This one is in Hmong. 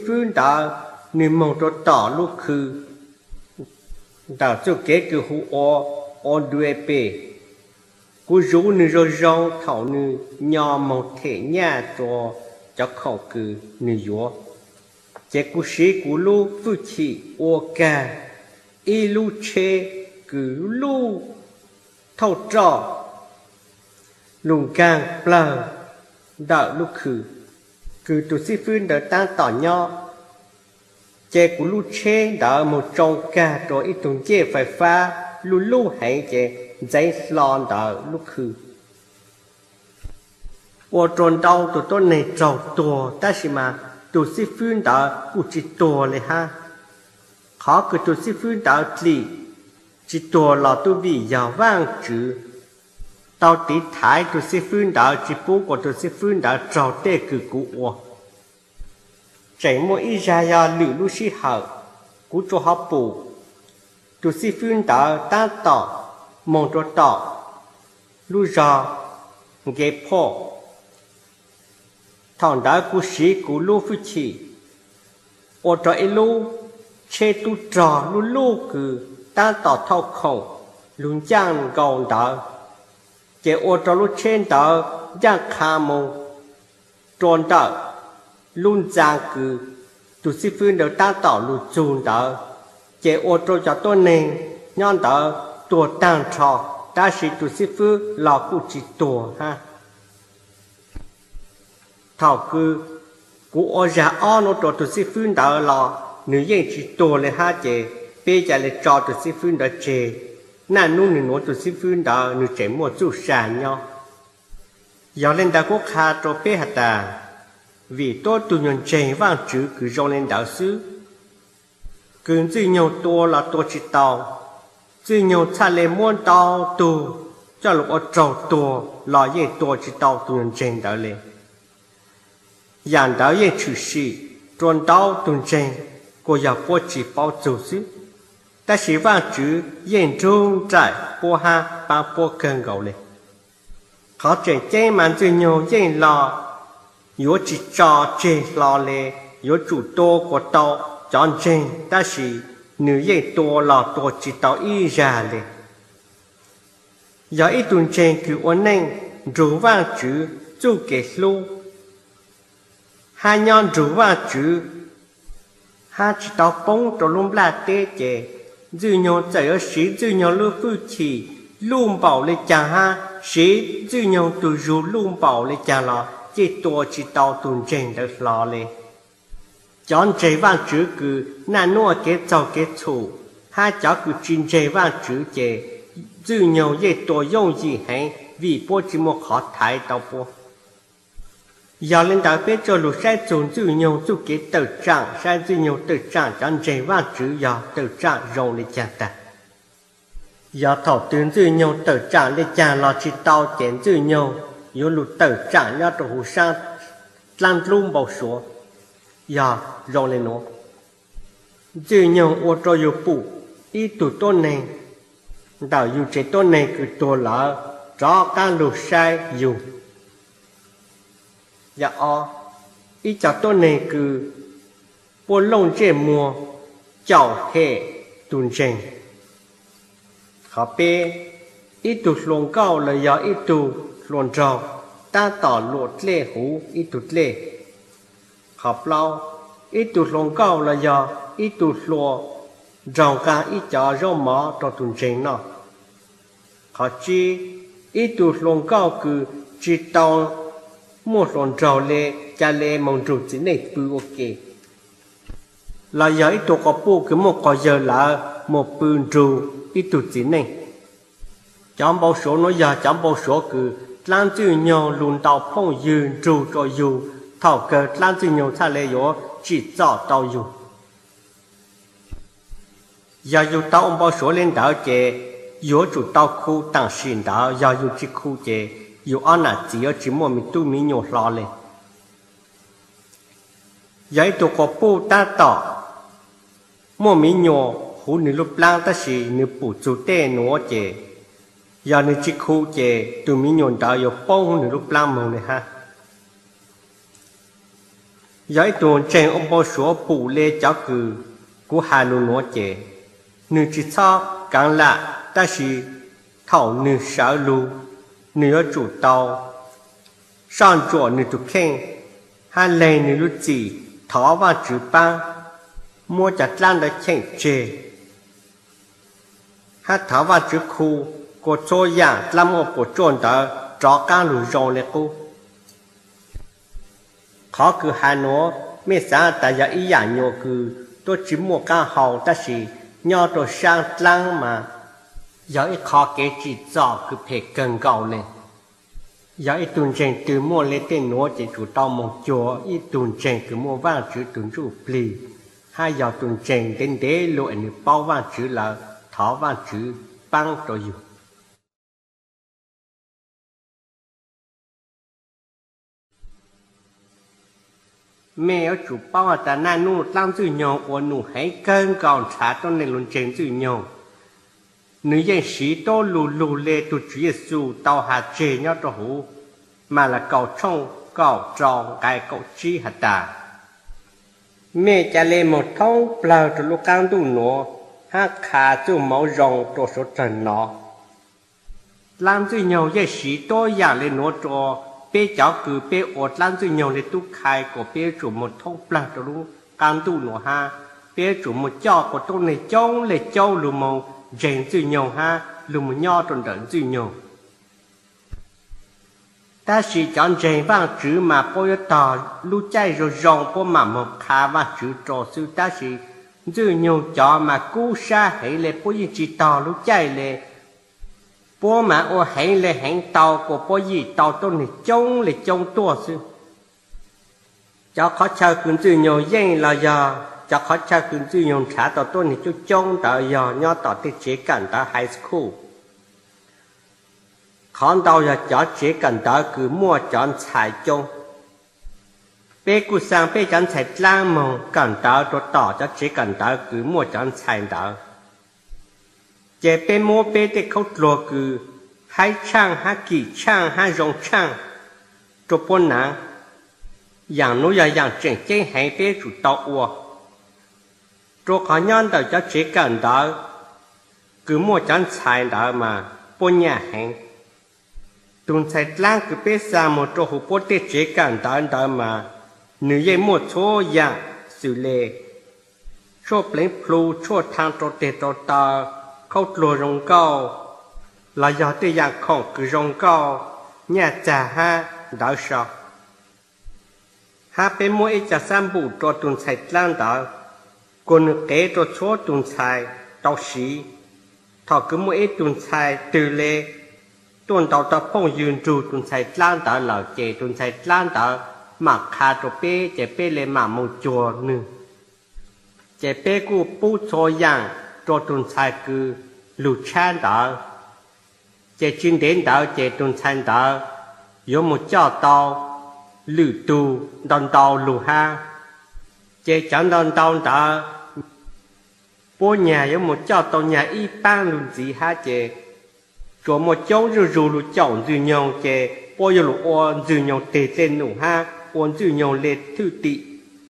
fwb ntawd nws moog rua tom lub khw ntawm txuj kev kws hu ua Oduepe. Kuv zuv nws zoo zoo thaum nws nyo moog them nyaj rua cov khoom kws nws yuav. Ces kuv siv kuv lub fwj chim ua kag ib lub tsheb kws luj thauj roj lug nkaag plawg ntawm lub khw kws tus xib fwb ntawd taab tom nyob. Ces kuv lub tsheb ntawd moog tsoo kag rua ib tug ncej fais fab luj luj heev ces ntxeev hlo ntawm lub khw. Ua rua ntau tug tuab neeg raug tuag, tab sis mas tus xib fwb ntawd kuj tsi tuag le hab. Qhov kws tus xib fwb ntawd dlim tsi tuag los tub vim yog Vaajtswv tau tiv thaiv tus xib fwb ntawd tsi pub kuas tus xib fwb ntawd raug tej kws kuv ua. Tseem muaj ib zag yog lwm lub sij hawm, kuv tsuas ho pum tus xib fwb ntawd taab tom moog rua tom lub zog Nkephoj. Thaum ntawd kuv siv kuv lub fwj chim ua rua ib lub tsheb tub rog luj luj kws taab tom thauj khoom lug ncaaj nkaus ntawd, ces ua rua lub tsheb ntawd ncaaj qha moog rua ntawm lub ntxaa kws tus xib fwb ntawd taab tom lug txug ntawd, ces ua rua cov tuab neeg nyob ntawd tuag taag nrho, tab sis tus xib fwb los kuj tsi tuag hab. Thaum kws kuv ua zag ob nuav rua tus xib fwb ntawd los nws yeej tsi tuag le hab, ces peb ca le tso tus xib fwb ntawd tseg. Naj nub nwg nuav tus xib fwb ntawd nwg tseem muaj txuj sa nyob. Yog le ntawd kuv qha rua peb has tas, vim tuab tug nyuas ntseeg Vaajtswv kws zoo le ntawd xwb, kws Ntxwj Nyoog tua los tua tsi tau. Ntxwj Nyoog txhaj le muab ntau tug coj lug ua raug tuag los yeej tua tsi tau tug nyuas ntseeg ntawd le. Yaam ntawd yeej tshwm sim rua ntau tug ntseeg kuas yog puab tsi paub txug xwb, tab sis Vaajtswv yeej nrug nraim puab hab paab puab kawg nkaus le. Qhov tseem ceeb mas Ntxwj Nyoog yeej los yuav tsi tso tseg hlo le, yuav tsum tua kuas tau cov ntseeg, tab sis nws yeej tua los tua tsi tau ib zag le. Yog ib tug ntseeg kws ua neej nrug Vaajtswv txuj kev hlub, hab nyob nrug Vaajtswv, hab tsi tau poob rua lub nplaj teb, ces Ntxwj Nyoog txawm yuav siv Ntxwj Nyoog lub fwj chim luj npaum le caag hab siv Ntxwj Nyoog tug zug luj npaum le caag los yeej tua tsi tau tug ntseeg ntawd hlo le. Cov ntseeg Vaajtswv kws naj nub ua kev txaug kev txhum, hab cov kws tsi ntseeg Vaajtswv ces Ntxwj Nyoog yeej tua yooj yim heev vim puab tsi muaj qhov thaiv tau puab. Yog le ntawd peb tsuas lug saib txug Ntxwj Nyoog txuj kev tawm tsaam, saib Ntxwj Nyoog tawm tsaam cov ntseeg Vaajtswv yog tawm tsaam zoo le caag tag. Yog thaum twg Ntxwj Nyoog tawm tsaam le caag los tsi tau ces Ntxwj Nyoog yuav lug tawm tsaam nyob rua huv saab dlaab dlub npau suav, yog zoo le nuav. Ntxwj Nyoog ua rua yug pum ib tug tuab neeg ntawm yug tsev tuab neeg kws tuag lawm rov qaab lug saib yug. Yog ob, ib co tuab neeg kws puab looj ntsej muag caum hem tug ntseeg. Qhov peb, ib tug hluas nkauj los yog ib tug hluas nraug tab tom luam dlej huv ib tug dlej. Qhov plaub, ib tug hluas nkauj los yog ib tug hluas nraug nqaa ib co zaub mov rau tus ntseeg noj. Qhov tsib, ib tug hluas nkauj kws tsis tau muaj hluas nraug le, ca le moog nrug txiv neej pw ua ke, los yog ib tug quas puj kws muaj quas yawg lawm moog pw nrug ib tug txiv neej. Cov npau suav nuav yog cov npau suav kws dlaab Ntxwj Nyoog lug ntaus phooj ywg nrug rua yug, thaum kawg dlaab Ntxwj Nyoog txhaj le yuav tsim txom tau yug. Yog yug tau ua npau suav le ntawd ces yug yuav tsum tau khu taam sim ntawd, yog yug tsis khu ces yug ob nam txiv yuav tsis muaj miv tub miv nyuam hlo le. Yog ib tug quas puj tab tom muaj miv nyuam huv nwg lub plaab tab sis nwg pum txug tej nuav ces yog nwg tsis khu ces tus miv nyuam ntawd yuav poob huv nwg lub plaab moog le hab. Yog ib tug ntseeg ua npau suav pum le cov kws kuv has lug nuav ces nwg tsi txhob kaav lam, tab sis thaum nwg sawv lug, nwg yuav tsum tau soj ntsuam nwg tug kheej hab leeg nwg lub txim thov Vaajtswv paab, muab cov dlaab ntawd cheem tseg hab thov Vaajtswv khu kuas txhua yaam dlaab muaj puas tsuaj ntawd rov qaab lug zoo le qub. Qhov kws has nuav mej xaav tas yog ib yaam nyuas kws tuab tsi muaj qaab hau, tab sis nyob rua saab dlaab mas yog ib qho kev tsim txom kws phem kawg nkaus le. Yog ib tug ntseeg twg muaj le tej nuav ces tsum tau moog cuag ib tug ntseeg kws muaj Vaajtswv tug ntsuj plig, hab yog tug ntseeg ntev ntev lug es nwg paub Vaajtswv lawm, thov Vaajtswv paab rua yug. Mej yuav tsum paub has tas naj nub dlaab Ntxwj Nyoog ua num heev kawg nkaus nrhav tuab neeg lug ntseeg Ntxwj Nyoog. Nwg yeej siv tuab lug lug le tug Tswv Yexus tau has tseg nyob rua huv Malakaus tshooj kaum rau nqai kaum tsib has tas, mej ca le moog thoob plawg rua lub qaab ntuj nuav hab qha txuj moo zoo rua suav dlawg nov. Dlaab Ntxwj Nyoog yeej siv tuab yaam le nuav rua peb cov kws peb ua dlaab Ntxwj Nyoog le tub khai kuas peb yuav tsum moog thoob plawg rua lub qaab ntuj nuav hab peb yuav tsum moog coj kuas tuab neeg coob le coob lug moog ntseeg Ntxwj Nyoog hab lug moog nyob rua ntawm Ntxwj Nyoog. Tab sis cov ntseeg Vaajtswv mas puab yuav tog lub caij zoo zoo puab maam moog qha Vaajtswv rua xwb, tab sis Ntxwj Nyoog cov mas kub sab heev le puab yeej tsi tog lub caij le. Puab mas ua heev le heev tau kuas puab yim tau tuab neeg coob le coob tuaj xwb. Cov qhov chaw kws Ntxwj Nyoog yeej los yog cov qhov chaw kws Ntxwj Nyoog nrhav tau tuab neeg coob coob ntawd yog nyob tom tej tsev kawm ntawv high school. Qhov ntau yog cov tsev kawm ntawv kws muaj cov ntxhais coob. Peb kuj xaa peb cov ntxhais dlaab moog kawm ntawv rua tom cov tsev kawm ntawv kws muaj cov ntxhais ntawd, ces peb muab peb tej khaub dluag kws haib tshaaj hab kim tshaaj hab zoo tshaaj rua puab naav. Yaam nuav yog yaam tseem ceeb heev peb yuav tsum tau ua, rua qhov nyob ntawm cov tsev kawm ntawv kws muaj cov ntxhais ntawd mas puab nyaj heev. Tug ntxhais dlaab kws peb xaa moog rua huv puab tej tsev kawm ntawv ntawd mas nwg yeej muaj txhua yaam xws le tshuaj pleev plhu, tshuaj thaa rua teg rua taw, khaub dluag zoo nkauj, los yog tej yaam khoom kws zoo nkauj, nyaj txag hab ntawv sau. Hab peb muab ib co xab npum rua tug ntxhais dlaab ntawd, kuas nwg qev rua txhua tug ntxhais tau siv. Thaum kws muaj ib tug ntxhais twg le tuaj ntaus tau phooj ywg nrug tug ntxhais dlaab ntawd lawm ces tug ntxhais dlaab ntawd maam qha rua peb ces peb le maam moog cuag nwg. Ces peb kuj pub txhua yaam rua tug ntxhais kws lug tshab ntawd. Ces tsi ntev ntawd ces tug ntxhais ntawd yuav moog coj tau lwm tug ntau ntau lug hab. Ces cov ntau ntau ntawd puab nyag yuav moog coj tau nyag ib paab lug ntxiv hab ces tsuas muaj coob zuj zug lug caum Ntxwg Nyoog ces puab yuav lug ua Ntxwg Nyoog teg dlej num hab ua Ntxwg Nyoog le thwj tim